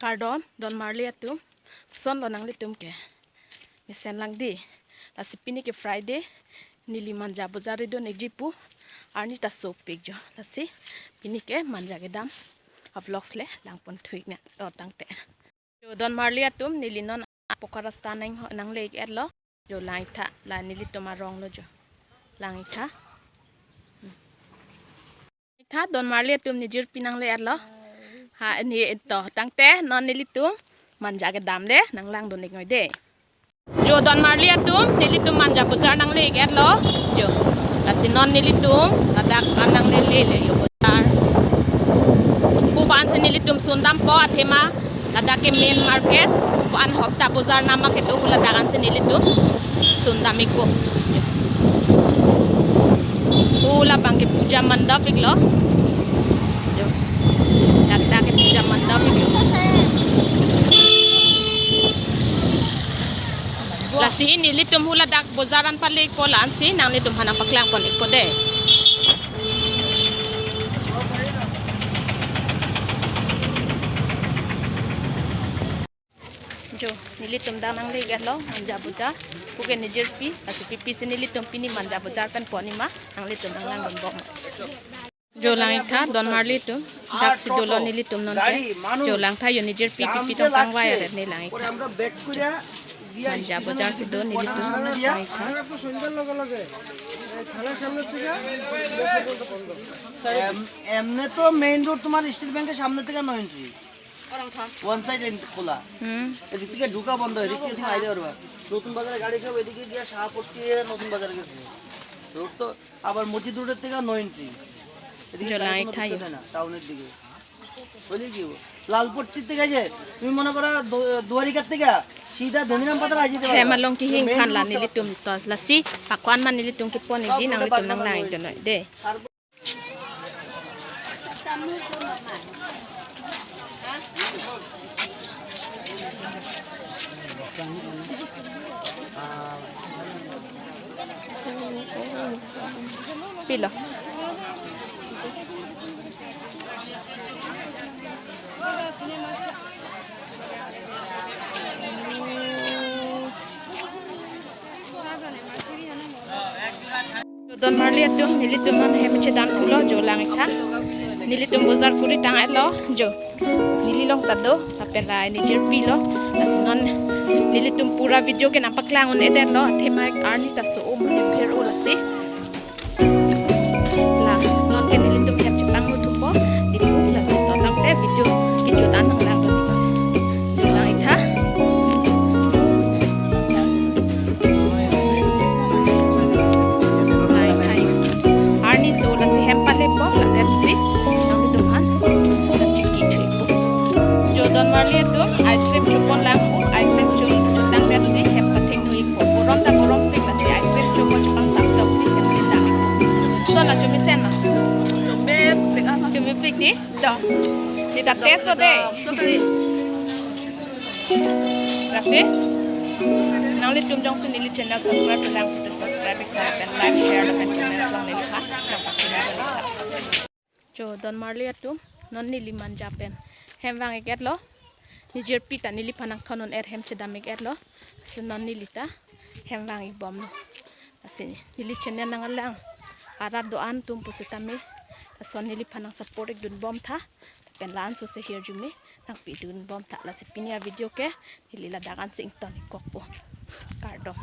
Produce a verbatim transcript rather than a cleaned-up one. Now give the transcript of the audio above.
Kardom, don marli atum, kosonlo nanglitum ke? Mesen lang dei. Lasi pini ke Friday, neli Manja Bazar dun-ikji pu, arni ta sopik jo. Lasi pini ke Manja kedam a-vlogs le langpon thu-ik nang, to tangte. Jo don marli atum, neli non Poka rasta nang, nangle-ik etlo. Jo lang-ik tha, la nelitum arong lo jo. Lang-ik tha. Hmm. Tha don marli atum, nejirpi nangle etlo. Ha, ne to tangte non nelitum Manja kedam le nanglangdun-ik noi dei. Jo don marli atum, nelitum Manja Bazar nangle-ik etlo. Jo. Lasi non nelitum ladak an nangle-le, le jo bazar. Pu ansi nelitum sundampo, athema ladak ke main market, pu an hopta bazar nama kedo, pu ladak ansi nelitum sundam-ikpo. Jo. Pu labang ke puja mandap-iklo. Jo. Ladak ke puja mandap-iklo. Lasi nelitum hula dak bazar an pale-ikpo, la ansi nanglitum aphan nangpaklangpon-ikpo dei. Jo, nelitum dak nangle-ik etlo, Manja Bazar. Pu ke nejirpi, lasi pi pi si nelitum pini Manja Bazar pen ponji ma, nanglitum nanglangdunbom. Jo lang-ik tha, don marli atum. Dak si dolo nelitum nonke. Jo lang tha jo, nejirpi pi pi tong tangvai aret ne lang-ik tha. Manja Bazar si do nelitum, lang-ik tha. এম-, এমনি তো main road তোমার স্টেট ব্যাংকের সামনে থেকে no entry, one side খোলা। হুম। এদিক থেকে ঢুকা বন্ধ, এদিক থেকে তুমি আইতে পারবা। নতুন বাজারে গাড়ি সব এদিকে গিয়ে শাহপট্টি হয়ে নতুন বাজার গেছে। রোড তো আবার মসজিদ রোডের থেকে নো এন্ট্রি। এদিকে গাড়ি কোনো ঢুকতে দেয় না, টাউনের দিকে। বুঝলি কি? লালপট্টি থেকে যে তুমি মনে করো দু-, দুয়ারিকার থেকে সিধা ধনিরাম পাতা আইতে পারবা। Hem along kehing aphan la nelitum to lasi pakwan ma nelitum kepon-ikji, nanglitum nanglang-ikdun noi dei. Pilo. Don marli atum, nelitum non hem chedam thulo, jo lang-ik tha. Nelitum bazar kuri tang etlo, jo. Neli along ta do, lapen la nejirpi lo. Lasi non nelitum pura video ke nangpaklang un-edetlo, athema arni ta so-o, monit pher-o lasi. La, nonke nelitum hem chepangno thupo, dipu, lasi to tangte video kejut an nanglangdun-ik. Jo lang-ik tha. Lang-ik tha. Arni so lasi hem palepo, la hem si nanglitum aphan chiki chu-ikpo. Jo don marli atum, ice cream chopon lang pu, ice cream cho-, chotang pen si hem pathengno-ikpo. Borom ta borom pik, lasi ice cream chopo chopang tam tam si hem si tang-ikpo. Kosonlo, chomesen ma? Chomepik, ah. Chomepik dei. To. Sita test lo dei. Strawberry. Lasi nanglitum jongsi neli channel subscribe lang, subscribe, like, share, lapen comment along neli aphan. Jo don marli atum, non neli Manja pen hem vang-ik etlo. Nejirpi ta neliphan nangthon un-er, hem chedam-ik etlo. Lasi non neli ta hem vang-ikbomlo. Lasi neli channel nanglang arat do-an atum pusitame, lason neliphan nang support-ikdunbom tha. Lapen la-an sose hirjume nangpidunbom tha. Lasi pini a-video ke neli ladak ansi ington-ikkokpo. Kardom.